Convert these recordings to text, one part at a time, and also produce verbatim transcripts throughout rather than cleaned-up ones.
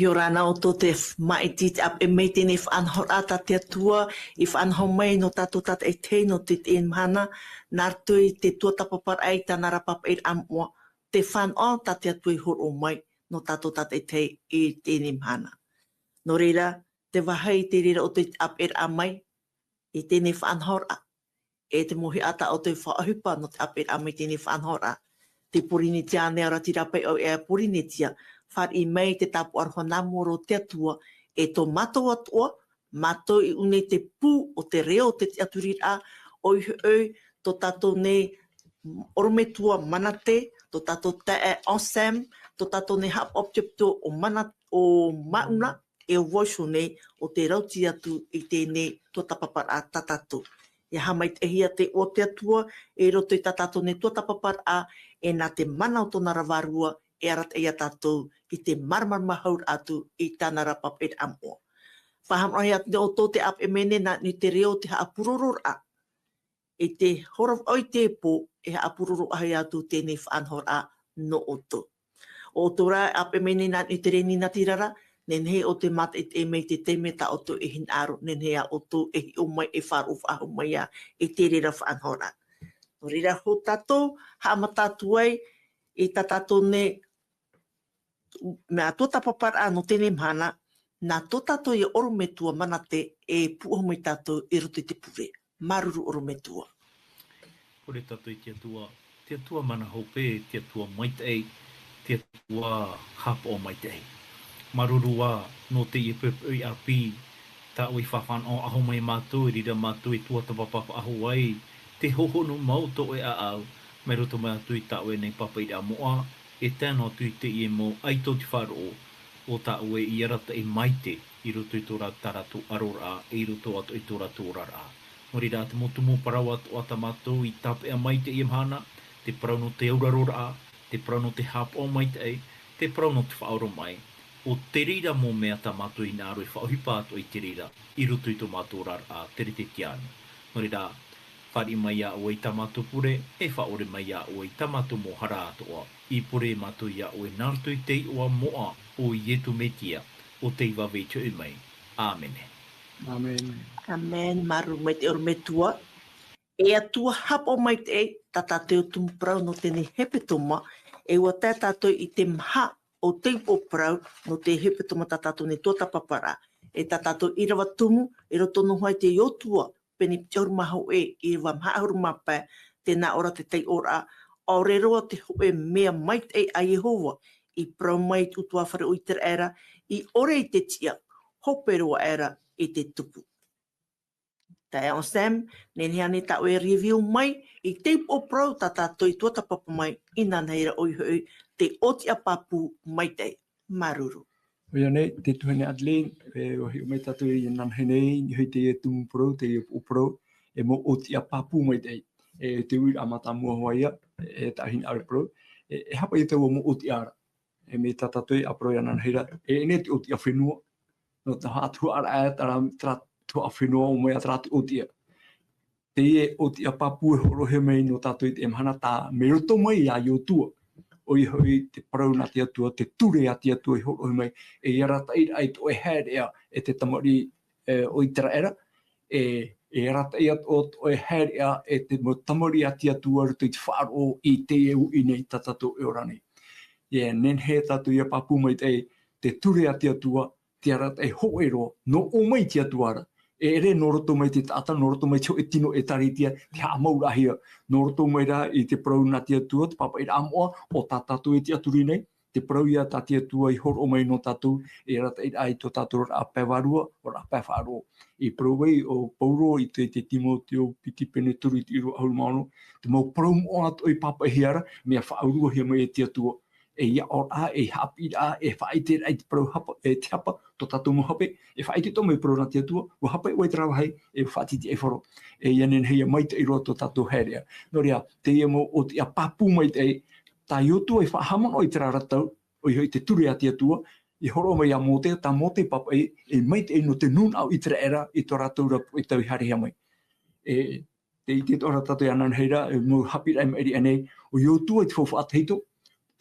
ʻIa ora na ʻoutou te f-, maʻiti i te ʻāpeʻe mai i teie faʻanahoraʻa tā te Atua i faʻanaho mai nō tātou tātaʻitahi nō teie mahana, nā roto i te tuatāpaparaʻa i tāna ra pāpaʻiraʻa moʻa, te fānaʻo tā te Atua i hōroʻa mai nō tātou tātaʻitahi i teie mahana. Nō reira, tē vāhi i te reira ʻoutou i te ʻāpeʻeraʻa mai i teie faʻanahoraʻa. E te mōhiʻa tā ʻoutou i faʻaʻohipa nō te ʻāpeʻeraʻa mai i teie faʻanahoraʻa. Te Pōrīnetia nei, ʻaore rā te reira paʻi ʻo Air Pōrīnetia, fāriʻi mai te tāpaʻo aroha nā mua ra o te Atua, e tō mātou Atua, mātou i ʻū nei te pū o te reo o te tiʻaturiraʻa, ʻoia hoʻi tō tātou nei ʻorometua Manate, tō tātou taeaʻe Anselme, tō tātou nei haʻapaʻo pito o Mana-, o Mauna, e ʻo Voiso nei, ʻo tē rauti atu i teie tuatāpaparaʻa tā tātou. ʻIa haʻamaitaʻihia te iʻoa o te Atua i roto i tā tātou nei tuatāpaparaʻa, e nā te mana o tōna ra Vārua, e arataʻi ia tātou i te māramarama hau ra atu i tāna ra pāpaʻiraʻa moʻa. Faʻahaʻamanaʻohia atu nei ʻoutou tē ʻāpeʻe mai nei nā niʻa i te reo o te haʻapurororaʻa. I te hora vaʻu i teie pō, e haʻapurorohia atu teie faʻanahoraʻa nō ʻoutou. ʻO ʻoutou rā e ʻāpeʻe mai nei nā niʻa i te reni nā te reira, nehenehe ʻoutou e mātaʻitaʻi mai i te taime tā ʻoutou e hinaʻaro, nehenehe ā ʻoutou e hiʻo mai, e faʻaroʻo faʻahou mai ā i te reira faʻanahoraʻa. Nō reira, hou tātou, haʻamata atu ai i tā tātou nei mea tuatāpaparaʻa nō teie mahana, nā tō tātou ia ʻorometua Manate e pūʻohu mai tātou i roto i te pure. Māuruuru ʻorometua. Pure tātou i te Atua, te Atua mana hope, te Atua maitaʻi, te Atua haʻapaʻo maitaʻi. Māuruuru ā nō teie poʻipoʻi ʻāpī, tā ʻoe i faʻanaho faʻahou mai mātou, i reira mātou e tuatāpapa faʻahou ai, te hohonu mau tō ʻoe ʻāʻau, mai roto mai atu i tā ʻoe nei pāpaʻiraʻa moʻa, e tae noa atu i teie mau ʻaito o te faʻaroʻo, ʻo tā ʻoe i arataʻi maite i roto i tō rā-, tā rātou ʻaroraʻa, i roto atoʻa i tō rātou oraraʻa. Nō reira, te mau tumu parau atoʻa tā mātou i tāpeʻa mai i teie mahana, te parau nō te auraroraʻa, te parau nō te haʻapaʻo maitaʻi, te parau nō te faʻaoromaʻi, ʻo te reira mau mea tā mātou i hinaʻaro e faʻaʻohipa atoʻa i te reira, i roto i tō mātou oraraʻa, tere te tiano. Nō reira, fāriʻi mai iā ʻoe i tā mātou pure, e faʻaʻore mai iā ʻoe i tā mātou mau hara atoʻa. I pure mātou iā ʻoe nā roto i te iʻoa moʻa o Ietu Metia, ʻo tei vave i te hoʻi mai. ʻĀmene. ʻĀmene. ʻĀmene. Māuruuru maitaʻi ʻorometua. E Atua haʻapaʻo maitaʻi, tā tātou tumu parau nō teie hepetoma, e ʻua tae tātou i te maha o te upoʻo parau nō te hepetoma tā tātou nei tuatāpaparaʻa. E tā tātou ʻīrava tumu, i roto noa i te Iosua, pene piti ʻahuru mā hōʻē, ʻīrava maha ʻahuru mā pae, tē nā ʻō ra te taiʻoraʻa, ʻaore roa te hōʻē mea maitaʻi a Iehova i parau mai i te ʻutuāfare o Iteraera, i ʻore i te tiʻa, hope roa aʻera i te tupu. Taeaʻe Anselme, nehenehe ānei tā ʻoe e review mai i te upoʻo parau tā tātou i tuatāpapa mai, inanahi ra ʻoia hoʻi te ʻōtiʻa pāpū maitaʻi. Māuruuru. ʻOia nei, te tuahine Adeline, e, ʻua hiʻo mai tātou inanahi nei, i niʻa i teie tumu parau, teie upoʻo parau, e mau ʻōtiʻa pāpū maitaʻi. E te uiraʻa mātāmua hoʻi ïa, e tahi nā ʻō parau, e, e haʻapaʻo ia taua mau ʻōtiʻa ra. E mea tā tātou e parau inanahi ra, e, e ʻere te ʻōtiʻa fenua, nō te haʻatuhaʻaraʻa, terā, terā tuhaʻa fenua ʻōmai ā terā te ʻōtiʻa. Teie ʻōtiʻa pāpū e hōroʻahia mai nō tātou i teie mahana tā, mai roto mai iā Iosua. ʻOia hoʻi te parau nā te Atua, te ture a te Atua i hōroʻahia mai, e arataʻi ra i tō ʻoe haereʻa e te tamariʻi, e, o Iteraera, e, e arataʻi atoʻa tō ʻoe haereʻa e te mau tamariʻi a te Atua i roto i te faʻaroʻo i teie uʻi nei tā tātou e ora nei. E nehenehe tātou ʻia pāpū maitaʻi, te ture a te Atua, te arataʻi hōʻē roa, nō ʻō mai te Atua ra. E ʻere nō roto mai te taʻata, nō roto mai te hōʻē tino ʻĒtārētia, te haʻamauraʻahia. Nō roto mai rā i te parau nā te Atua, te pāpaʻiraʻa moʻa, ʻo tā tātou e tiʻaturi nei, te parau ïa tā te Atua i hōroʻa mai nō tātou, e arataʻi ra i tō tātou oraraʻa pae vārua, oraraʻa pae faʻaroʻo. I parau ai ʻo Paulo i te, te Timoteo piti pene toru i te ʻīrava ʻahuru mā ono, te mau parau moʻa atoʻa i pāpaʻihia ra, mea faʻauruahia mai e te Atua. E ʻia ʻōraʻa, e haʻapiʻiraʻa, e faʻaʻiteraʻa i te parau hapa, e te hapa, tō tātou mau hape, e faʻaʻite atoʻa mai parau nā te Atua, ʻua hape ʻoe i terā vāhi, e faʻatitiʻaifaro. E ʻia nehenehe ʻia maitaʻi roa tō tātou haereʻa. Nō reira, teie mau ʻōtiʻa pāpū maitaʻi, tā Iosua i faʻahaʻamanaʻo i terā ra tau, ʻoia hoʻi te ture a te Atua, i hōroʻa mai iā Mōte, tā Mōte i pāpaʻi, e maitaʻi nō te nūnaʻa o Iteraera, i tō rātou ra puʻe tau i haerehia mai. E, tē ʻite atoʻa ra tātou inanahi ra, e mau haʻapiʻiraʻa i maʻiri aʻe nei, ʻo Iosua i te faufaʻa tahito,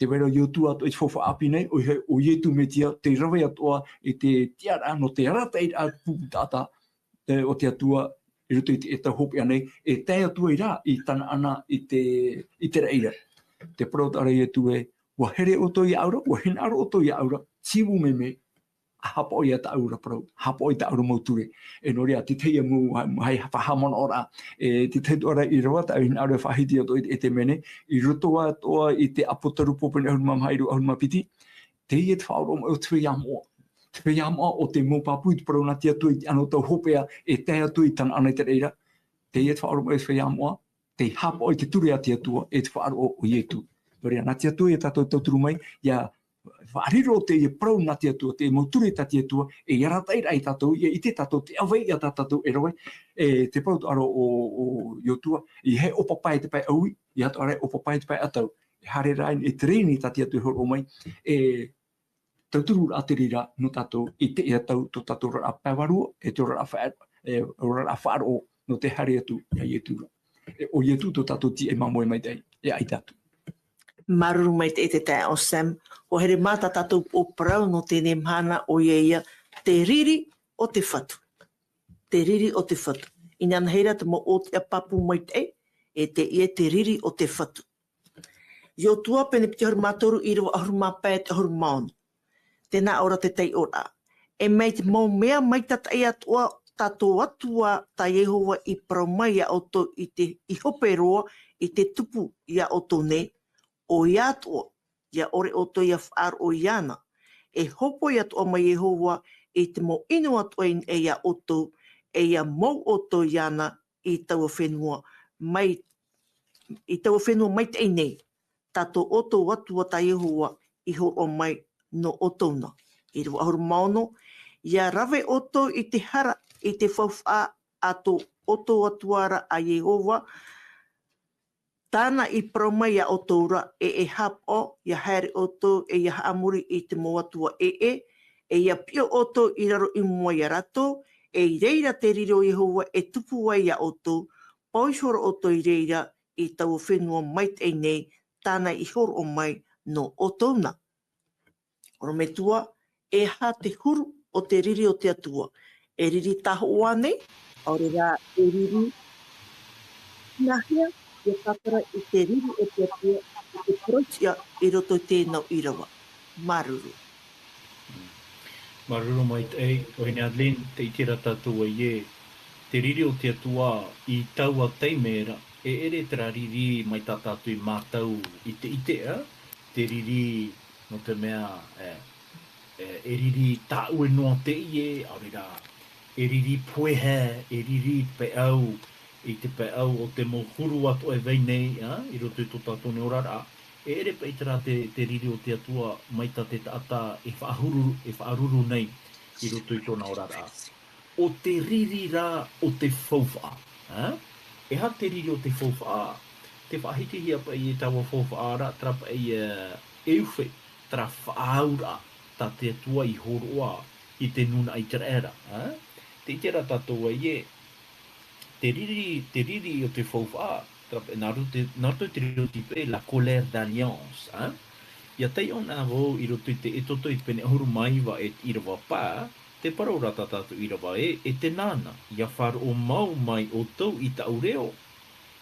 Te vai ra o Iotua atoʻa i te faufaʻa ʻāpī nei, ʻoia hoʻi, ʻo Ietu Metia, tei rave atoʻa i te tiʻaraʻa nō te arataʻiraʻa pupu taʻata, e, o te Atua, i roto i te, e tau hopeʻa nei, e tae atu ai rā i Tanaana, i te, i te reira. Te parau atoʻa ra a Ietu ē, ʻua here ʻoutou iāʻu ra, ʻua hinaʻaro ʻoutou iāʻu ra, tiʻi mea, ʻa hapaʻo ia tāʻu ra parau, hapaʻo i tāʻu ra mau ture. E nō reira, te tahi ā mau, ha-, ha-, faʻahaʻamanaʻoraʻa, e, te tahi atoʻa ra ʻīrava, tāʻu i hinaʻaro e faʻahiti atu i te, e te mea nei, i roto atoʻa i te ʻApotarupo pene ʻahuru mā maha, ʻīrava ʻahuru mā piti, teie te faʻaroʻo mai o te feiā moʻa. Te feiā moʻa o te mau pāpū i te parau nā te Atua i te anotau hopeʻa, e tae atu i Tanaana i te reira. Teie te faʻaroʻo mai o te feiā moʻa, tei hapaʻo i te ture a te Atua, e te faʻaroʻo o Ietu. Nō reira, nā te Atua ia tātou e tauturu mai, ʻia faʻariro teie parau nā te Atua, te mau ture tā te Atua, e arataʻi ra ia tātou, ʻia ʻite tātou te ʻāvaʻe ia tā tātou e rave, e te parau atoʻa ra o, o Iotua, ʻeiaha e ʻōpapa i te pae ʻaui, ʻeiaha atoʻa ra e ʻōpapa i te pae ʻatau. E haere rā, e te reira tā te Atua e hōroʻa mai, e tauturu ra te reira nō tātou i te ea tau tō tātou oraraʻa pae vārua, e te oraraʻa faʻa-, e, oraraʻa faʻaroʻo nō te haere atu ia Ietu ra. E, ʻo Ietu tō tātou tīaʻi māmoe maitaʻi, e ʻaita atu. Māuruuru maitaʻi te taeaʻe Sam, ʻua here mā tā tātou upoʻo parau nō teie mahana ʻoia ia te riri o te Fatu. Te riri o te Fatu. Inanahi ra te mau ʻōtiʻa pāpū maitaʻi, e teie te riri o te Fatu. Iotua pene piti ʻahuru mā toru, ʻīrava ʻahuru mā pae e te ʻahuru mā ono. Tē nā ʻō ra te taiʻoraʻa. E mai te mau mea maitataʻi atoʻa tā tō Atua tā Iehova i parau mai ia ʻoutou i te, i hope roa i te tupu ia ʻoutou nei, ʻoia atoʻa, ʻia ʻore ʻoutou ʻia faʻaroʻo iāna. E hōpoi atoʻa mai Iehova i te mau ʻino atoʻa i niʻa ia ʻoutou, e ʻia mou ʻoutou iāna i taua fenua mai, i taua fenua maitaʻi nei, tā tō ʻoutou Atua tā Iehova i hōroʻa mai nō ʻoutou na. ʻĪrava ʻahuru mā ono, ʻia rave ʻoutou i te hara, i te faufaʻa a tō ʻoutou Atua ra a Iehova, tāna i parau mai ia ʻoutou ra, e e hapaʻo, ʻia haere ʻoutou, e ʻia haʻamori i te mau atua ʻē, e ʻia piʻo ʻoutou i raro i mua ia rātou, e i reira te riri o Iehova e tupu ai ia ʻoutou, pau ihora ʻoutou i reira i taua fenua maitaʻi nei, tāna i hōroʻa mai nō ʻoutou na. ʻOrometua, e aha te huru o te riri o te Atua? E riri tahoʻo ānei, ʻaore rā e riri nāhea, ʻia tātara i te riri o te Atua, i te parauʻtiʻa i roto i teie ʻīrava. Māuruuru. Māuruuru maitaʻi, ʻohine Adeline, tē ʻite ra tātou ē, te riri o te Atua i taua taime ra, e ʻere terā riri mai tā tātou i mātau i te ʻite, ā, te riri nō te mea, e, e, e riri tāʻue noa teie, ʻaore rā, e riri pohe, e riri peʻau, i te peʻau o te mau huru atoʻa e vai nei, ā, i roto i tō tātou nei oraraʻa. E ʻere paʻi terā te, te riri o te Atua mai tā te taʻata e faʻahuru, e faʻaruru nei i roto i tōna oraraʻa. ʻO te riri rā o te faufaʻa, ā? E aha te riri o te faufaʻa? Tē faʻahitihia paʻi e taua faufaʻa ra, terā paʻi, e, e ufe, terā faʻaauraʻa tā te Atua i hōroʻa i te nūnaʻa ʻĪteraʻera, ā? Tē ʻite ra tātou ē, te riri, te riri o te faufaʻa, terā paʻi, nā roto, nā roto i te reo tīpē, la colère d'alliance, ā? ʻIa taiʻo na vau i roto i te Exodo i te pene ʻahuru mā iva e te ʻīrava pae, tē parau ra tā tātou ʻīrava ē, e teie nei, ʻia faʻaroʻo mau mai ʻoutou i tāʻu reo,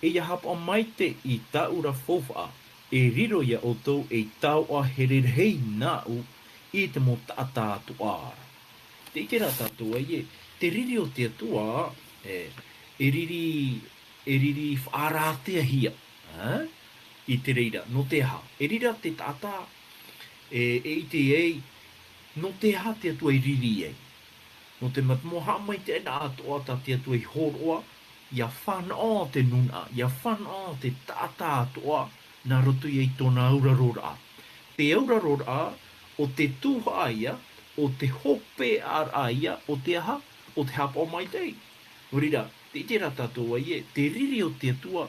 e ʻia hapaʻo maitaʻi i tāʻu ra faufaʻa, e riro ia ʻoutou ei taoʻa here rahi nāʻu i te mau taʻata atoʻa ra. Tē ʻite ra tātou ē, te riri o te Atua, e, e riri, e riri faʻarāteahia, ā? I te reira, nō te aha? E riro te taʻata, e, e ʻite ai, nō te aha te Atua i riri ai. Nō te mea te mau haʻamaitaʻiraʻa atoʻa tā te Atua i hōroʻa, ʻia fānaʻo te nūnaʻa, ʻia fānaʻo te taʻata atoʻa, nā roto ia i tōna auraroraʻa. Te auraroraʻa, ʻo te tuhaʻa ia, ʻo te hopeʻaraʻa ia, ʻo te aha, ʻo te hapaʻo maitaʻi. Nō reira, tē ʻite ra tātou ē, te riri o te Atua,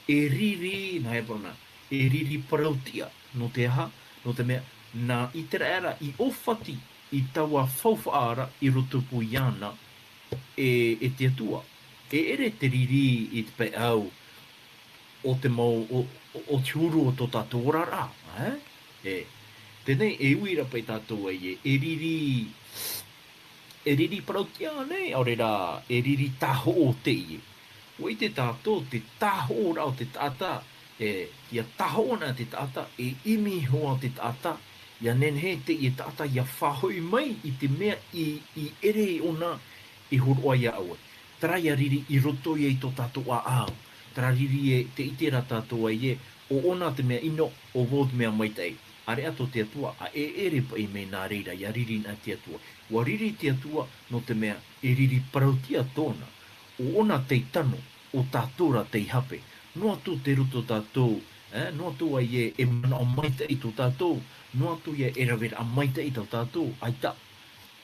e riri, nā hea parau na, e riri parauʻtiʻa, nō te aha, nō te mea, nā ʻĪteraʻera i ʻōfati i taua faufaʻa ra i rotopū iāna, e, e te Atua. E ʻere te riri i te peʻau o te mau, o, o, o te huru o tō tātou oraraʻa, ē? E, teie nei e ui ra paʻi tātou ē, e riri, e riri parauʻtiʻa nei, ʻaore rā, e riri tāhoʻo teie. ʻUa ʻite tātou te tāhoʻoraʻa o te taʻata, e, ʻia tāhoʻo na te taʻata, e ʻimi hoʻi te taʻata, ʻia nehenehe teie taʻata ʻia faʻahoʻi mai i te mea i, i ʻere ʻōna i hōroʻa iā ʻoe. Terā ʻia riri i roto ia i tō tātou ʻāʻau. Terā riri ē, tē ʻite ra tātou ē, ʻo ʻōna te mea ʻino, ʻo vau te mea maitaʻi. ʻĀreʻa tō te Atua, ʻa e ʻere paʻi mai nā reira, ʻia riri na te Atua. ʻUa riri te Atua, nō te mea, e riri parauʻtiʻa tōna. ʻO ʻōna tei tano, ʻo tātou rā tei hape. Noa atu te roto tātou, e, noa atu ē, e manaʻo maitaʻi tō tātou, noa atu ia e raveraʻa maitaʻi tō tātou, ʻaita,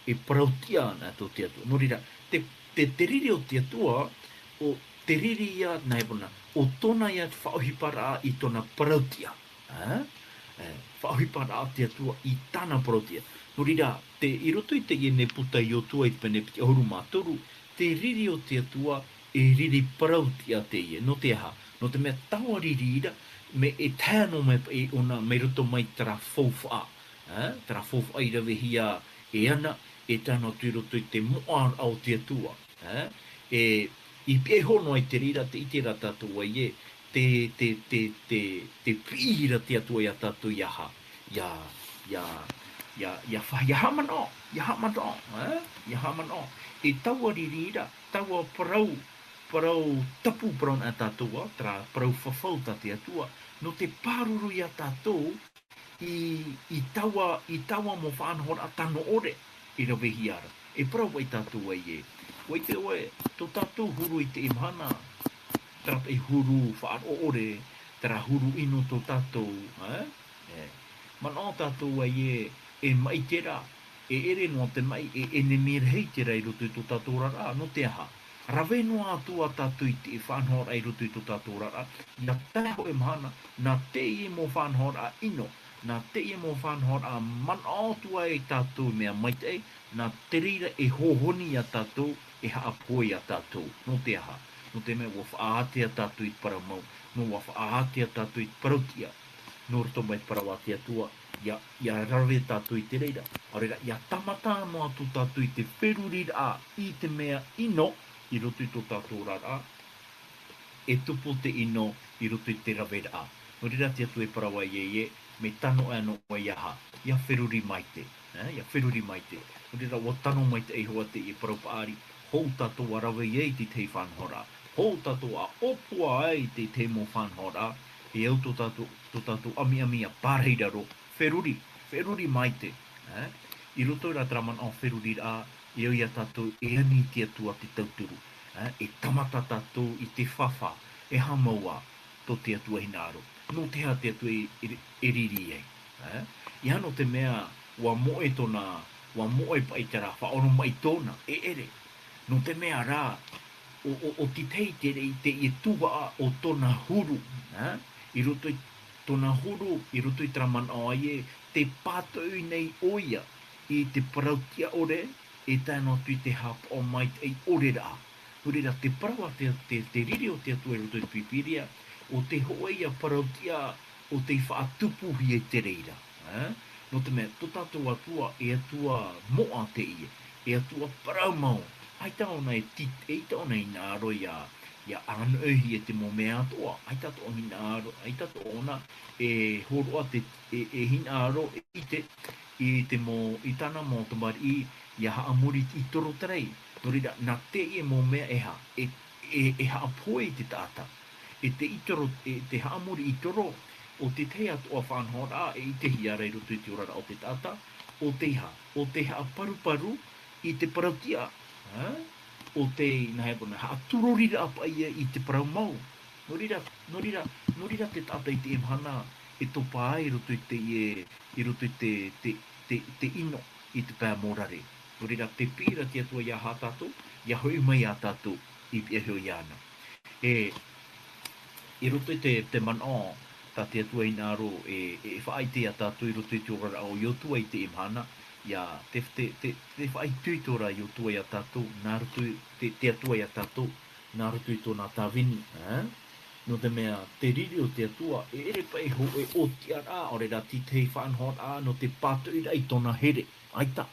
e parauʻtiʻa na tō te Atua. Nō reira, te, te, te riri o te Atua, ʻo te riri ia, nā hea pāna, ʻo tōna ia te faʻaʻohiparaʻa i tōna parauʻtiʻa. E? E, faʻaʻohiparaʻa te Atua i tāna parauʻtiʻa. Nō reira, te, i roto i teie nei puta Iosua i te pene piti ʻahuru mā toru, te riri o te Atua, e riri parauʻtiʻa teie. Nō te aha? Nō te mea taua riri ra, mea e tae noa mai paʻi ʻōna, mai roto mai terā faufaʻa. E? Terā faufaʻa i ravehia e ana, e tae noa atu i roto i te moʻa o te Atua. E? E, i pihaʻi iho noa i te reira, tē ʻite ra tātou ē, te, te, te, te, te piʻi ra te Atua iā tātou ʻia ha-, ʻia, ʻia, ʻia, ʻia fa-, ʻia haʻamanaʻo, ʻia haʻamanaʻo, e? ʻIa haʻamanaʻo. E taua riri ra, taua parau, parau tapu, parau na tātou ā, terā parau fafau tā te Atua, nō te pāruru iā tātou, i, i taua, i taua mau faʻanahoraʻa tano ʻore, i ravehia ra. E parau paʻi tātou ē. ʻUa ʻite ʻoe, tō tātou huru i teie mahana, terā paʻi huru faʻaroʻo ʻore, terā huru ʻino tō tātou, e? E, manaʻo tātou ē, e maʻi terā, e ʻere noa te maʻi, e ʻenemi rahi terā i roto i tō tātou oraraʻa, nō te aha? Rave noa atu ā tātou i te faʻanahoraʻa i roto i tō tātou oraraʻa, ʻia tae hōʻē mahana, nā teie mau faʻanahoraʻa ʻino, nā teie mau faʻanahoraʻa manaʻo atu ai tātou mea maitaʻi, nā te reira e hōhoni iā tātou, e haʻapohe iā tātou. Nō te aha? Nō te mea ʻua faʻaātea tātou i te parau mau, nō ʻua faʻaātea tātou i te parauʻtiʻa. Nō roto mai te parau a te Atua, ʻia, ʻia rave tātou i te reira. ʻAore rā, ʻia tāmata noa atu tātou i te feruriraʻa i te mea ʻino i roto i tō tātou oraraʻa, e tupu te ʻino i roto i te raveraʻa. Nō reira te Atua e parau ai ē, mea tano ʻē noa ʻoe ʻia ha-, ʻia feruri maite. E, ʻia feruri maite. Nō reira, ʻua tano maitaʻi hoʻi teie parau paʻari, hou tātou ʻa rave ai i te tahi faʻanahoraʻa. Hou tātou ʻa ʻōpua ai i te tahi mau faʻanahoraʻa, e au tō tātou, tō tātou ʻamiʻami ʻia pārahi i raro, feruri, feruri maite. E? I roto i terā manaʻo feruriraʻa, e au ia tātou e ani i te Atua te tauturu. E? E tāmata tātou i te fafau, e haʻamau ā, tō te Atua hinaʻaro. Nō te aha te Atua e, e, e riri ai? E? ʻEiaha nō te mea ʻua moʻe tōna, ʻua moʻe paʻi terā faʻaoromaʻi tōna, e ʻere. Nō te mea rā, ʻo, ʻo, ʻo te tahi te, te, teie tuhaʻa o tōna huru, e? I roto i tōna huru, i roto i terā manaʻo ē, tē pātoʻi nei ʻoia i te parauʻtiʻa ʻore, e tae noa atu i te haʻapaʻo maitaʻi ʻore rā. Nō reira, te parau a te, te, te riri o te Atua i roto i te Pīpīria, ʻo te hōʻē ïa parauʻtiʻa ʻo tei faʻatupuhia i te reira. E? Nō te mea, tō tātou Atua, e Atua moʻa teie, e Atua parau mau. ʻAita ʻōna e ti-, ʻaita ʻōna e hinaʻaro ʻia, ʻia ʻānoʻihia te mau mea atoʻa, ʻaita atoʻa hinaʻaro, ʻaita atoʻa ʻōna e hōroʻa te, e, e hinaʻaro, e ʻite, i te mau, i tāna mau tamariʻi, ʻia haʻamori i te toro tarai. Nō reira, nā teie mau mea e ha-, e, e, e haʻapohe i te taʻata. E te itoro, e te haʻamori itoro, ʻo te tahi atoʻa faʻanahoraʻa e ʻitehia ra i roto i te oraraʻa o te taʻata, ʻo te aha, ʻo te haʻaparuparu i te parauʻtiʻa, e? ʻO te, nā hea pāna, haʻaturoriraʻa paʻi ïa i te parau mau. Nō reira, nō reira, nō reira te taʻata i teie mahana e topa ai i roto i teie, i roto i te, te, te, te ʻino i te pae mōrare. Nō reira, tē piʻi ra te Atua ïa tā tātou, ʻia hoʻi mai ā tātou i pihaʻi iho iāna. E, i roto i te, te manaʻo, tā te Atua e hinaʻaro e, e faʻaʻite ia tātou i roto i te oraraʻa o Iosua i teie mahana, ʻia te, te, te, te faʻaitoito ra Iosua ia tātou, nā roto i te, te Atua ia tātou, nā roto i tōna tāvini, e? nō te mea te riri o te Atua, e ʻere paʻi hōʻē ʻōtiʻaraʻa, ʻaore rā te tahi faʻanahoraʻa, nō te pātoʻiraʻa i tōna here. ʻAita.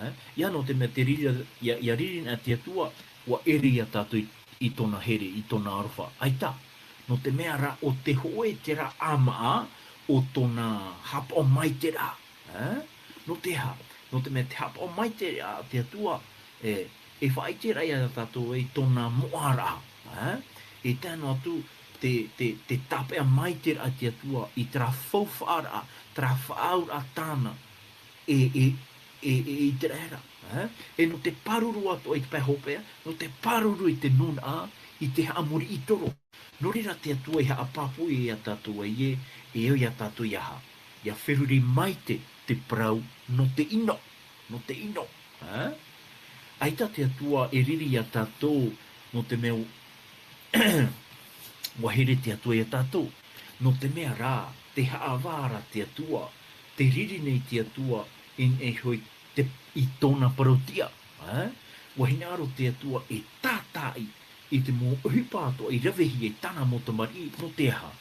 E? ʻIa nō te mea te riri, ʻia, ʻia riri na te Atua, ʻua ʻere ia tātou i, i tōna here, i tōna aroha. ʻAita. Nō te mea rā, ʻo te hōʻē terā ʻāmaʻa, o tōna haʻapaʻo maitaʻiraʻa. E? Nō te aha, nō te mea te haʻapaʻo maitaʻiraʻa a te Atua, e, e faʻaʻiteraʻa ia tātou i tōna moʻaraʻa. E? E tae noa atu te, te, te tāpeʻa maitaʻiraʻa a te Atua i terā faufaʻaraʻa, terā faʻaauraʻa tāna, e, e, e, e, e ʻĪteraʻera. E? E nō te pāruru atoʻa i te pae hopeʻa, nō te pāruru i te nūnaʻa, i te haʻamori ʻitoro. Nō reira te Atua i haʻapāpū ia tātou ai ē, e au ia tātou i aha? ʻIa feruri maite te parau nō te ʻino, nō te ʻino. E? ʻAita te Atua e riri ia tātou, nō te mea ʻo, ʻua here te Atua ia tātou. Nō te mea rā, te haʻavā ra te Atua, te riri nei te Atua, i niʻa iho i te, i tōna parau-tiʻa. E? ʻUa hinaʻaro te Atua e tātaʻi i te mau ʻohipa atoʻa i ravehia e tāna mau tamariʻi, nō te aha?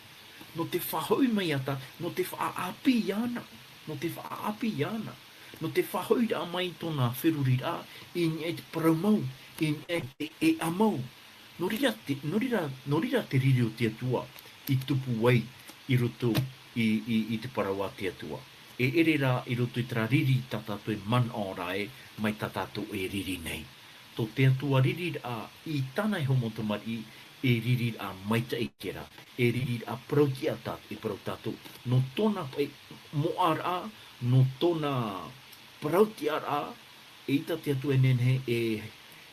Nō te faʻahoʻi mai ia tā, nō te faʻaʻāpī iāna, nō te faʻaʻāpī iāna, nō te faʻahoʻiraʻa mai i tōna feruriraʻa, i niʻa i te parau mau, i niʻa i te ʻēʻa mau. Nō reira te, nō reira, nō reira te riri o te Atua i tupu ai i roto i, i, i te parau a te Atua. E ʻere rā i roto i terā riri tā tātou e manaʻo ra ē, mai tā tātou e riri nei. Tō te Atua riri rā i tāna iho mau tamariʻi, e riri rā maitaʻi terā, e riri rā parau-tiʻa tā, e parau tātou. Nō tōna paʻi moʻaraʻa, nō tōna parau-tiʻaraʻa, eʻita te Atua e nehenehe e,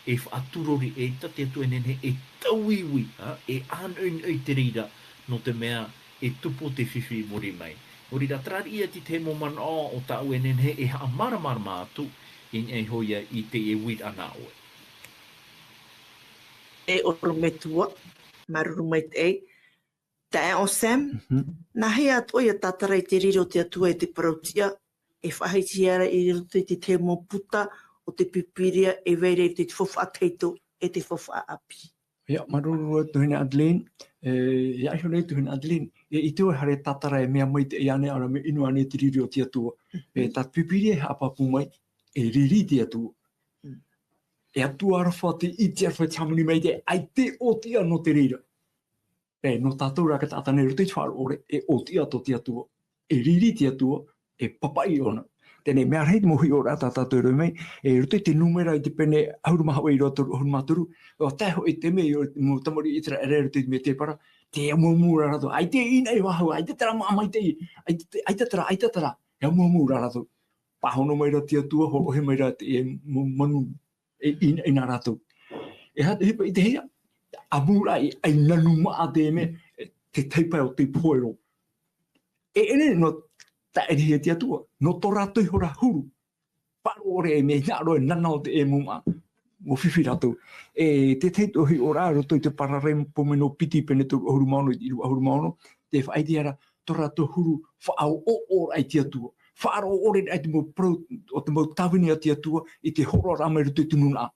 e faʻaturori, eʻita te Atua e nehenehe e tauiui, ā, e ʻānoʻinoʻi te reira, nō te mea e tupu te fifi i muri mai. Nō reira, terā riʻi atu te mau manaʻo o tāʻu e nehenehe e haʻamāramarama atu, i niʻa iho ia i te uiraʻa nā ʻoe. E ʻorometua, māuruuru maitaʻi. Taeaʻe Sam, Mhm. nāhea atoʻa ʻia tātara i te riri o te Atua e te parau-tiʻa, e faʻahiti ia ra i roto i te tahi mau puta o te Pīpīria e vai ra i te faufaʻa tahito e te faufaʻa ʻāpī. ʻIa, māuruuru atu tuahine Adeline, e, ʻia iho nei tuahine Adeline, e, i te ʻoe haere tātara e mea maitaʻi ānei, ʻaore rā mea ʻino ānei te riri o te Atua. E, Mhm. tā te Pīpīria e haʻapāpū mai, e riri te Atua. Mm. E Atua aroha te ʻite aroha te hāmani maitaʻi, ʻaita e ʻōtiʻa nō te reira. E, nō tātou rā ka taʻata nei i roto i te faʻaroʻo ʻore, e ʻōtiʻa tō te Atua. E riri te Atua, e papaʻi ʻōna. Teie nei, mea rahi te mau hiʻoraʻa tā tātou e rave mai, e roto i te Nūmera i te pene ʻahuru mā hōʻē ʻīrava toru ʻahuru mā toru, ʻua tae hoʻi te mea i te mau tamariʻi ʻĪteraʻera i roto i te mētēpara, tē amuamu ra rātou, ʻaita e ʻīnaʻi faʻahou, ʻaita terā māʻa maitaʻi, ʻaita te, ʻaita terā, ʻaita terā, e amuamu ra rātou. Pāhono mai ra te Atua, hōroʻahia mai ra te, e, mau manu, e, i, i nā rātou. E aha te ʻohipa i ʻitehia? ʻAmuraʻa i, ʻia nanu maʻa te mea, e, te taipa o te pohe roa. E, e nehenehe nō taʻirihia te Atua, nō tō rātou iho ra huru. Faʻaroʻo ʻore e mea hinaʻaro e nanaʻo te, e mau māʻa, ʻua fifi rātou. E, te tahi atu hiʻoraʻa, roto i te Paralēpo mea nō piti pene toru ʻahuru mā ono, ʻīrava ʻahuru mā ono, tē faʻaʻitehia ra, tō rātou huru faʻaʻoʻoʻoraʻa i te Atua. Faʻaroʻo ʻore i te mau parau, o te mau tāvini a te Atua, i te hōroʻaraʻa mai roto i te nūnaʻa.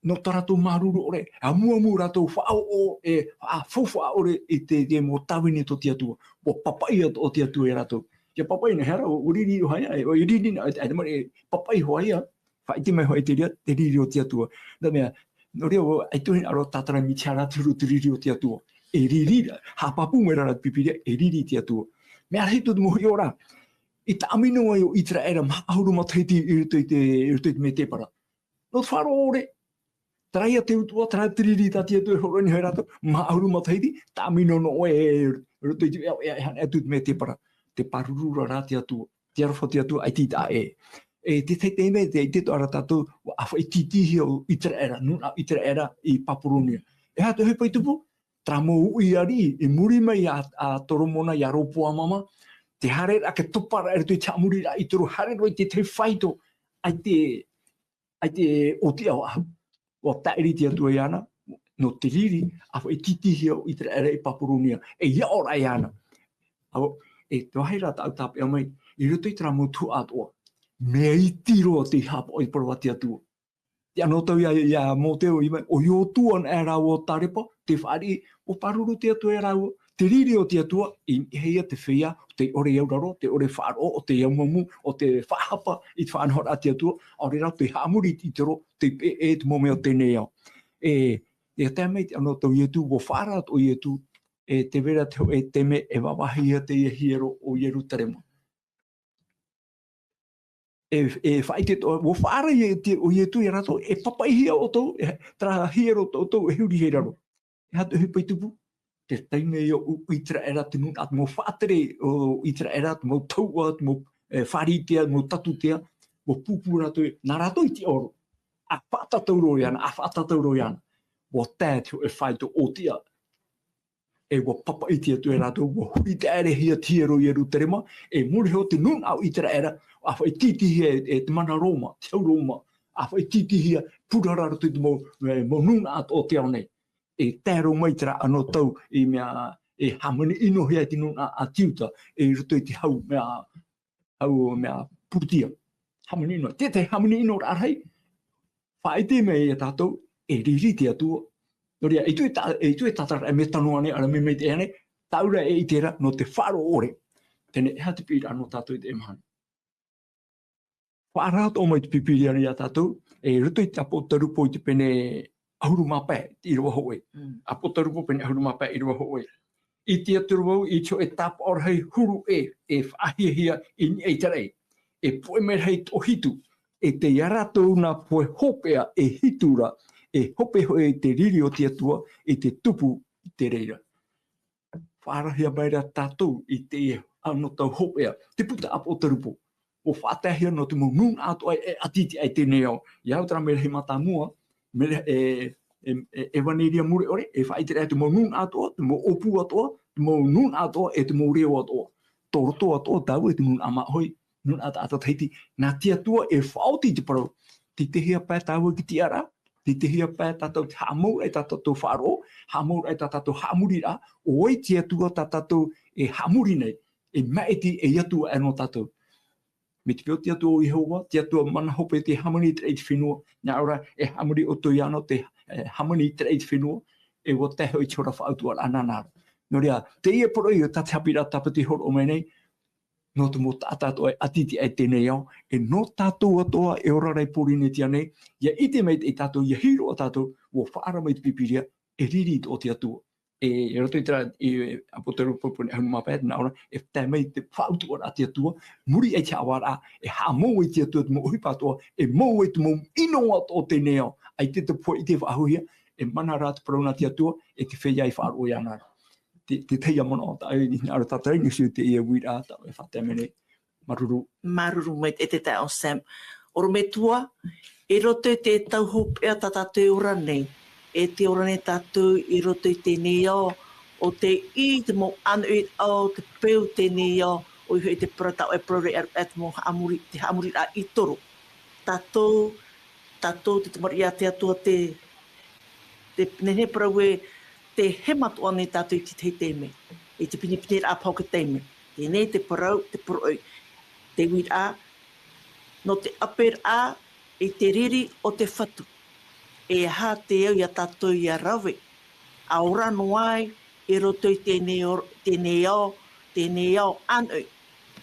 Nō tā rātou māuruuru ʻore, amuamu rātou faʻaʻoʻo, e, faʻa-, faufaʻa ʻore i te, te mau tāvini tō te Atua. ʻUa papaʻi atoʻa te Atua ia rātou. ʻIa papaʻi na, e aha ra, ʻua riri roa ia, e, ʻua riri na, e, e, e, papaʻi hoʻi ia. Faʻaʻite mai hoʻi te reira, te riri o te Atua. Nō te mea, nō reira, ʻua, ʻaita e hinaʻaro tātara mai te aha rā te huru o te riri o te Atua. E riri, haʻapāpū mai ra te Pīpīria, e riri te Atua. Mea rahi atu te mau hiʻoraʻa. I taʻamino ai ʻo ʻĪteraʻera, maha ʻahuru matahiti i roto i te, i roto i te mētēpara. Nō te faʻaroʻo ʻore, terā ia te utuʻa, terā te riri tā te Atua e hōroʻa nei iho ia rātou, maha ʻahuru matahiti, taʻamino noa ʻoe i roto i te ʻeaʻeaʻe, e haʻaneʻa atu te mētēpara. Tē pāruru ra rā te Atua. Te aroha o te Atua, ʻaita i taʻa ʻē. E te tahi mea, tē ʻite atoʻa ra tātou, ʻua faʻatītīhia ʻo ʻĪteraʻera, nūnaʻa ʻĪteraʻera i Papuronia. E aha te ʻohipa i tupu? Terā mau uʻi ariʻi, i muri mai iā, a Toromona, iā Ropoama mā, te haereraʻa, te toparaʻa i roto i te haʻamoriraʻa ʻitoro, haere roa i te tahi faito, ʻaita e, ʻaita e ʻōtiʻa faʻahou. ʻUa tāʻiri te Atua iāna, nō te riri, ʻa faʻatītīhia ʻo ʻĪteraʻera i Papuronia, e ʻia ora iāna. ʻA, e te vāhi ra tāʻu tāpeʻa mai, i roto i terā mau tuhaʻa atoʻa, mea iti roa tei haʻapaʻo i te parau a te Atua. Te anotau ia, ia Mōteo, i mai, ʻo Iosua anaʻe rāua ʻo Kalepa, te fāriʻi, ʻua pāruru te Atua ia rāua, te riri o te Atua, i niʻa ia te feiā, tē ʻore i auraro, tē ʻore faʻaroʻo, ʻo tē amuamu, ʻo tē faʻahapa, i te faʻanahoraʻa a te Atua, ʻaore rā tē haʻamori i te ʻite roa, tē peʻe te mau mea o teie nei ao. E, e tae mai te anotau Ietu, ʻua faʻaara atoʻa Ietu, e tē vai ra te hōʻē taime e vāvāhi ia teie hiero o Ierutarema. E, e faʻaʻite atoʻa, ʻua faʻaara ia te, ʻo Ietu ia rātou, e papaʻihia ʻoutou, e, terā hiero tō ʻoutou e huri hei raro. E aha te ʻohipa i tupu? Te taime ia ʻo ʻĪteraʻera, te nūnaʻa, te mau faʻatere o ʻĪteraʻera, te mau tauʻa, te mau, e, Pharisea, te mau Saducean, ʻua pūpū rātou, nā rātou i tiʻa roa. ʻA faʻatātau roa iāna, ʻa faʻatātau roa iāna. ʻUa tae te hōʻē faito ʻōtiʻa. E ʻua papaʻi te Atua ia rātou, ʻua huri taʻerehia te hiero o Ierutarema, e muri iho te nūnaʻa o ʻĪteraʻera, ʻa faʻatītīhia e, e te mana Roma, te hau Roma, ʻa faʻatītīhia, purara i roto i te mau, e, mau nūnaʻa o te ao nei. E tae roa mai terā anotau i mea, e hāmani ʻino hia i te nūnaʻa a te Iuta, e i roto i te hau, mea, hau, mea, Purutia. Hāmani ʻino, te, te hāmani ʻino rahi, faʻaʻite mai ia tātou, e riri te Atua. Nō reira, e tuʻu e ta-, e tuʻu e tātara, e mea tano ānei, ʻaore rā mea maitaʻi ānei, tāʻu rā e ʻite ra, nō te faʻaroʻo ʻore. Teie, e aha te piʻiraʻa nō tātou i teie mahana? Faʻaara atoʻa mai te Pīpīria ia tātou, e roto i te Apotarupo i te pene ʻahuru mā pae, te ʻīrava hōʻē. Mm. Apotarupo pene ʻahuru mā pae, ʻīrava hōʻē. I te tiʻaturi vau i te hōʻē tāpaʻo rahi huru ʻē, e faʻahiahia i niʻa i te raʻi. E poʻe merahi toʻohitu, e tei ia rātou nā pohe hopeʻa e hitu ra, e hope hōʻē i te riri o te Atua, i te tupu i te reira. Faʻaarahia mai ra tātou i teie anotau hopeʻa, te puta Apotarupo. ʻUa faʻataehia nō te mau nūnaʻa atoʻa e ʻati i teie nei ao. ʻIa au terā merahi mātāmua, merahi, e, e, e, ʻEvaneria mure ʻore, e faʻaʻite ra te mau nūnaʻa atoʻa, te mau ʻōpū atoʻa, te mau nūnaʻa atoʻa, e te mau reo atoʻa. Tō roto atoʻa tāua i te nūnaʻa māʻohi, nūnaʻa taʻata Tahiti, nā te Atua e faʻaoti i te parau. Tei te hea pae tāua i te tiʻaraʻa, tei te hea pae tātou te haʻamou ai tā tātou faʻaroʻo, haʻamou ai tā tātou haʻamoriraʻa, ʻo vai te Atua tā tātou e haʻamori nei, e maʻiti ei Atua aʻe nō tātou. Mai te peu te Atua o Iehova, te Atua mana hope tē hāmani i te raʻi i te fenua, nā ʻō ra, e haʻamori ʻoutou iāna tē, e, hāmani i te raʻi i te fenua, e ʻua tae hoʻi i te hora faʻautuʻaraʻa nāna ra. Nō reira, teie poroʻi tā te haʻapiʻiraʻa tāpati e hōroʻa mai nei, nō te mau taʻata atoʻa e ʻati i teie nei ao, e nō tātou atoʻa e ora ra i Pōrīnetia nei, ʻia ʻite maitaʻi tātou, ʻia hiʻo ā tātou, ʻua faʻaara mai te Pīpīria, e riri atoʻa te Atua. E, i roto i terā, i Apotarupo pene ʻahuru mā pae, nā ʻō ra, e tae mai te faʻautuʻaraʻa a te Atua, muri aʻe i te haʻavāraʻa, e haʻamou ai te Atua te mau ʻohipa atoʻa, e mou ai te mau ʻino atoʻa o teie nei ao, ʻaita te pohe ʻite faʻahouhia, e mana rā te parau nā te Atua, e te feiā e faʻaroʻo iāna ra. Te, te tahi ā manaʻo tāʻu i hinaʻaro tātaʻi, nō te uiraʻa tāʻu e faʻatae mai nei. Māuruuru. Māuruuru maitaʻi e te taeaʻe Sam. ʻOrometua, i roto i te tau hopeʻa tā tātou e ora nei, e tē ora nei tātou i roto i teie nei ao, ʻo tei ʻī i te mau ʻānoʻiraʻa o te peu teie nei ao, ʻoia hoʻi te parau tā ʻoe e parau ra, e te mau haʻamori, te haʻamoriraʻa i toro. Tātou, tātou te tamariʻi a te Atua tē, tē, nehenehe e parau ē, tē hema atoʻa nei tātou i te tahi taime, i te pinepineraʻa paha o te taime. Teie te parau, te poroʻi, te uiraʻa, nō te ʻāperaʻa i te riri o te Fatu. E aha te au ia tātou ʻia rave, ʻa ora noa ai i roto i teie ao, teie ao, teie ao ʻānoʻi.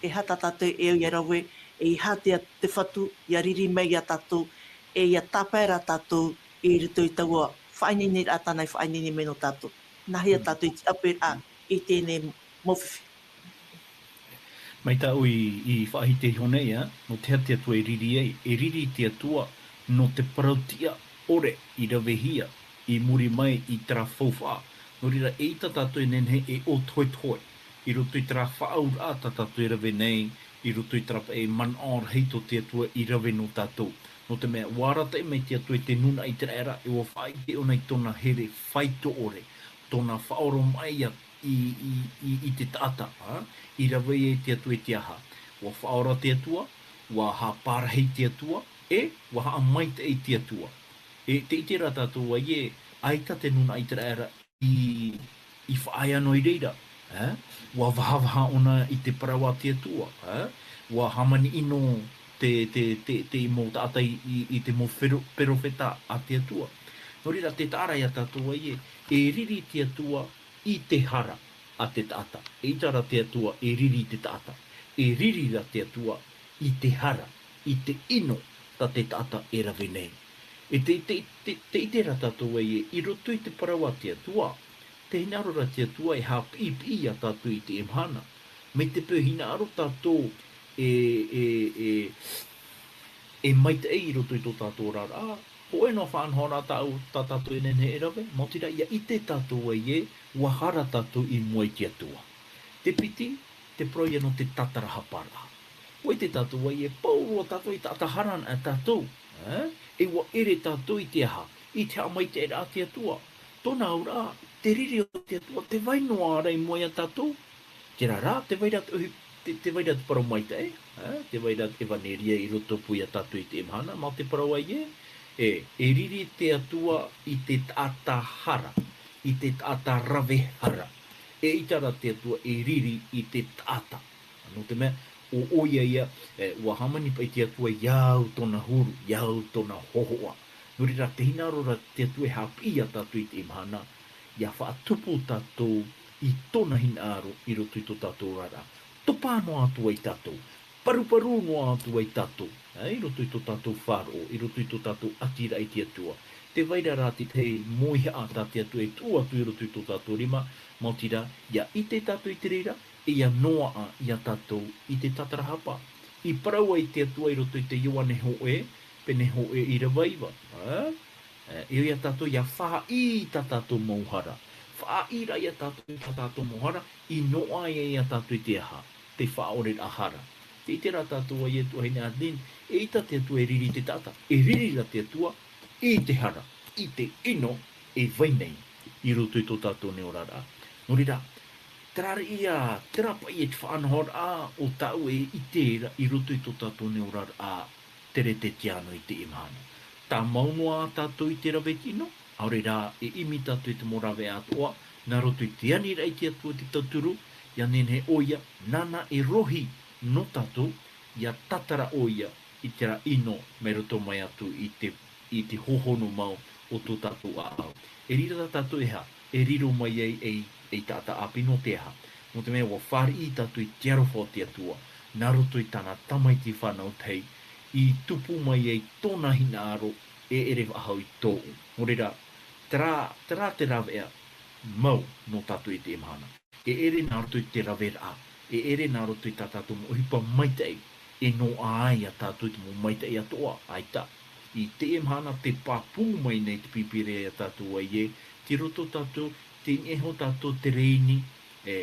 E aha tā tātou e au ʻia rave, e aha te, te Fatu ʻia riri mai ia tātou, e ʻia tāpae ra tātou i roto i taua faʻaineineraʻa tāna i faʻaineine mai nō tātou. Nāhea tātou i te ʻāperaʻa i teie mau fifi. Mai tāʻu i, i faʻahiti iho nei, ā, nō te aha te Atua e riri ai, e riri te Atua nō te parau tiʻa ʻore i ravehia i muri mai i terā faufaʻa. Nō reira, eʻita tātou e nehenehe e ʻōtohetohe i roto i terā faʻaauraʻa tā tātou e rave nei, i roto i terā paʻi manaʻo rahi tō te Atua i rave nō tātou. Nō te mea, ʻua arataʻi mai te Atua i te nūnaʻa ʻĪteraʻera, e ʻua faʻaʻite ʻōna i tōna here faito ʻore, tōna faʻaoromaʻi ia i, i, i, i te taʻata, ā, i rave ai te Atua i te aha. ʻUa faʻaora te Atua, ʻua haʻapārahi te Atua, e ʻua haʻamaitaʻi te Atua. E tē ʻite ra tātou ē, ʻaita te nūnaʻa ʻĪteraʻera i, i faʻaea noa i reira, ā, ʻua vahavaha ʻōna i te parau a te Atua, ā, ʻua hāmani ʻino te, te, te, te mau taʻata i, i, i te mau pero-, perofeta a te Atua. Nō reira, tē taʻa ra ia tātou ē, e riri te Atua i te hara a te taʻata. E ʻita ra te Atua e riri i te taʻata. E riri ra te Atua i te hara, i te ʻino tā te taʻata e rave nei. E te, te, te, tē ʻite ra tātou ē, i roto i te parau a te Atua, tē hinaʻaro ra te Atua e haʻapiʻipiʻi ia tātou i teie mahana. Mai te peu hinaʻaro tātou e, e, e, e maitaʻi i roto i tō tātou oraraʻa, hōʻē noa faʻanahoraʻa tāʻu, tā tātou e nehenehe e rave, maoti rā ia ʻite tātou ē, ʻua hara tātou i mua i te Atua. Te piti, te parau ïa nō te tātarahaparaʻa. ʻUa ʻite tātou ē, pauroa tātou e taʻata hara ana tātou, ē? E ʻua ʻere tātou i te aha? I te haʻamaitaʻiraʻa a te Atua. Tōna auraʻa, te riri o te Atua, tē vai noa ra i mua ia tātou. Terā rā, tē vai ra te, te, tē vai ra te parau maitaʻi, ē? Tē vai ra te ʻevaneria i rotopū ia tātou i teie mahana, mā te parau ē, e, e riri te Atua i te taʻata hara, i te taʻata rave hara. E ʻita ra te Atua e riri i te taʻata. Nō te mea, ʻo, ʻoia ïa, e, ʻua hāmani paʻi te Atua ʻia au tōna huru, ʻia au tōna hōhoʻa. Nō reira, tē hinaʻaro ra te Atua e haʻapiʻi ia tātou i teie mahana, ʻia faʻatupu tātou i tōna hinaʻaro i roto i tō tātou oraraʻa. Topa noa atu ai tātou, paruparu noa atu ai tātou, ē, i roto i tō tātou faʻaroʻo, i roto i tō tātou ʻatiraʻa i te Atua. Tē vai ra rā te tahi mōihaʻa tā te Atua e tuʻu atu i roto i tō tātou rima, maoti rā, ʻia ʻite tātou i te reira, e ʻia noaʻa ia tātou i te tātarahapa. I parau ai te Atua i roto i te Ioane hōʻē, pene hōʻē ʻīrava iva, ē? E, e ʻo ia tātou ʻia faʻaʻī i tā tātou mau hara. Faʻaʻī rā ia tātou i tā tātou mau hara, i noaʻa ia tātou i te aha? Te faʻaʻoreraʻa hara. Tē ʻite ra tātou ē, tuahine Adeline, e ʻita te Atua e riri i te taʻata. E riri ra te Atua i te hara, i te ʻino e vai nei i roto i tō tātou nei oraraʻa. Nō reira, terā ïa, terā paʻi e te faʻanahoraʻa o tāʻu e ʻite ra i roto i tō tātou nei oraraʻa, tere te tiano i teie mahana. Tāmau noa tātou i te rave i te ʻino, ʻaore rā e ʻimi tātou i te mau rāveʻa atoʻa, nā roto i te aniraʻa i te Atua te tauturu, ʻia nehenehe ʻoia, nāna e rohi nō tātou, ʻia tātara ʻoia i terā ʻino mai roto mai atu i te, i te hōhonu mau o tō tātou ʻāʻau. E riro tā tātou e aha, e riro mai ai ei, ei taʻata ʻāpī nō te aha. Nō te mea ʻua fāriʻi tātou i te aroha o te Atua, nā roto i tāna Tamaiti fānau tahi, i tupu mai ai tōna hinaʻaro e ʻere faʻahou i tōʻu. Nō reira, terā, terā te rāveʻa mau nō tātou i teie mahana. E ʻere nā roto i te raveraʻa, e ʻere nā roto i tā tātou mau ʻohipa maitaʻi, e noaʻa ai ia tātou i te mau maitaʻi atoʻa, ʻaita. I teie mahana tē pāpū mai nei te Pīpīria ia tātou ē, tei roto tātou, tei niʻa iho tātou te rēni, e,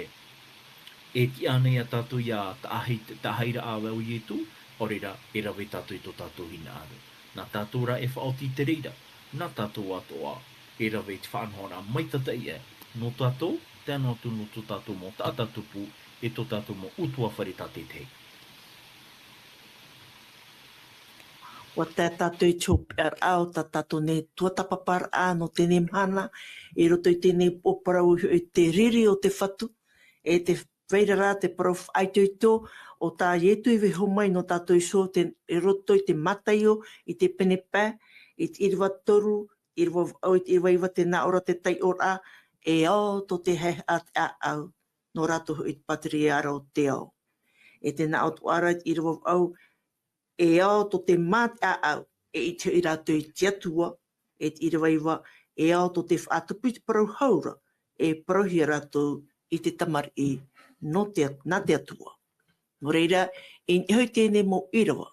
e tiʻa ana ia tātou ʻia taʻahi, taʻahiraʻa ʻāvae o Ietu, ʻaore rā, e rave tātou i tō tātou hinaʻaro. Nā tātou rā e faʻaoti i te reira, nā tātou atoʻa e rave i te faʻanahoraʻa maitataʻi aʻe nō tātou, tae noa atu nō tō tātou mau taʻata tupu, e tō tātou mau ʻutuāfare tātaʻitahi. ʻUa tae tātou i te hopeʻaraʻa o tā tātou nei tuatāpaparaʻa nō teie mahana, i roto i teie upoʻo parau hoʻi te riri o te Fatu, e te vai ra rā te parau faʻaitoito o tā Ietu i vaiiho mai nō tātou iho te, i roto i te Mataio, i te pene pae, i te ʻīrava toru, ʻīrava vaʻu, i te ʻīrava iva, tē nā ʻō ra te taiʻoraʻa, e ao tō te haehaʻa te ʻāʻau, nō rātou hoʻi te pātireia ra o te ao. E tē nā ʻō atoʻa ra i te ʻīrava vaʻu, e ao tō te mā te ʻāʻau, e ʻite hoʻi rātou i te Atua, e te ʻīrava iva, e ao tō te faʻatupu i te parau hau ra, e parauhia rātou i te tamariʻi nō te, nā te Atua. Nō reira, i niʻa iho i teie mau ʻīrava,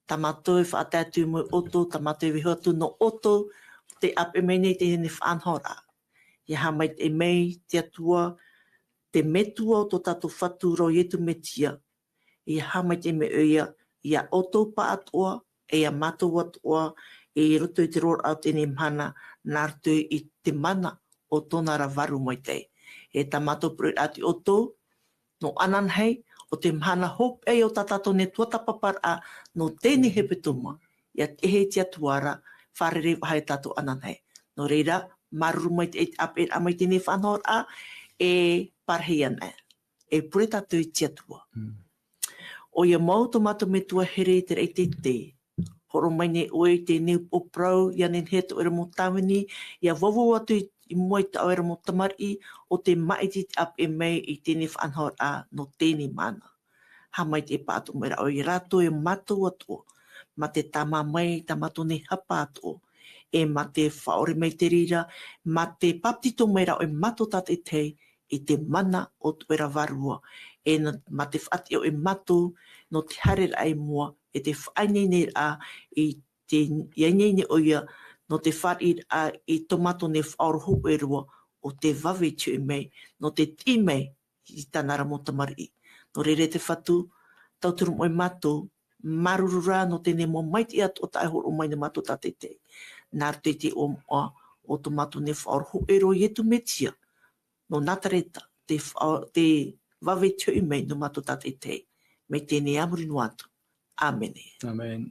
tā mātou e faʻatae atu i mua ia ʻoutou, tā mātou e vaiiho atu nō ʻoutou, tē ʻāpeʻe mai nei teie faʻanahoraʻa. ʻIa haʻamaitaʻi mai te Atua, te Metua o tō tātou Fatu ra ʻo Ietu Metia, ʻia haʻamaitaʻi mai ʻoia ia ʻoutou pāʻatoʻa, e ia mātou atoʻa, i roto i te roaraʻa o teie mahana, nā roto i te mana o tōna ra vārua maitaʻi. E tā mātou parau ra atu ia ʻoutou, nō ananahi, ʻo te mahana hopeʻa o tā tātou nei tuatāpaparaʻa, nō teie hepetoma, ʻia tiʻa i te Atua ra, fārerei faʻahou ia tātou ananahi. Nō reira, māuruuru maitaʻi i te ʻāpeʻeraʻa mai i teie faʻanahoraʻa, e pārahi ana, e pure tātou i te Atua. Mm. ʻOia mau tō mātou Metua here i te raʻi teitei. Hōroʻa mai nei ʻoe i teie nei upoʻo parau, ʻia nehenehe tō ʻoe ra mau tāvini ʻia vauvau atu i, i mua i tā ʻoe ra mau tamariʻi, ʻo tē māʻiti i te ʻāpeʻe mai i teie nei faʻanahoraʻa nō teie nei mahana. Haʻamaitaʻi pāʻatoʻa mai ra ʻoe iā rātou e mātou atoʻa, mā te tāmā mai i tā mātou nei hapa atoʻa, e mā te faʻaʻore mai i te reira, mā te pāpetito mai ra ʻoe iā mātou tātaʻitahi i te mana o tō ʻoe ra Vārua, e nā, mā te faʻatiʻa ʻoe iā mātou nō te haereraʻa i mua, e te faʻaineineraʻa i te, ʻia ineine ʻoia nō te fāriʻiraʻa i tō mātou nei Faʻaora hōʻē roa, ʻo tē vave i te hoʻi mai, nō te tiʻi mai i tāna ra mau tamariʻi. Nō reira te Fatu, tauturu mai mātou, māuruuru rā nō teie nei mau maitaʻi atoʻa tā ʻoe e hōroʻa mai nā mātou tātaʻitahi. Nā roto i te iʻoa moʻa o tō mātou nei Faʻaora hōʻē roa Ietu Metia, nō Nazareta, tē fa-, tē vave i te hoʻi mai nō mātou tātaʻitahi. Mai teie nei ā muri noa atu. ʻĀmene. ʻĀmene.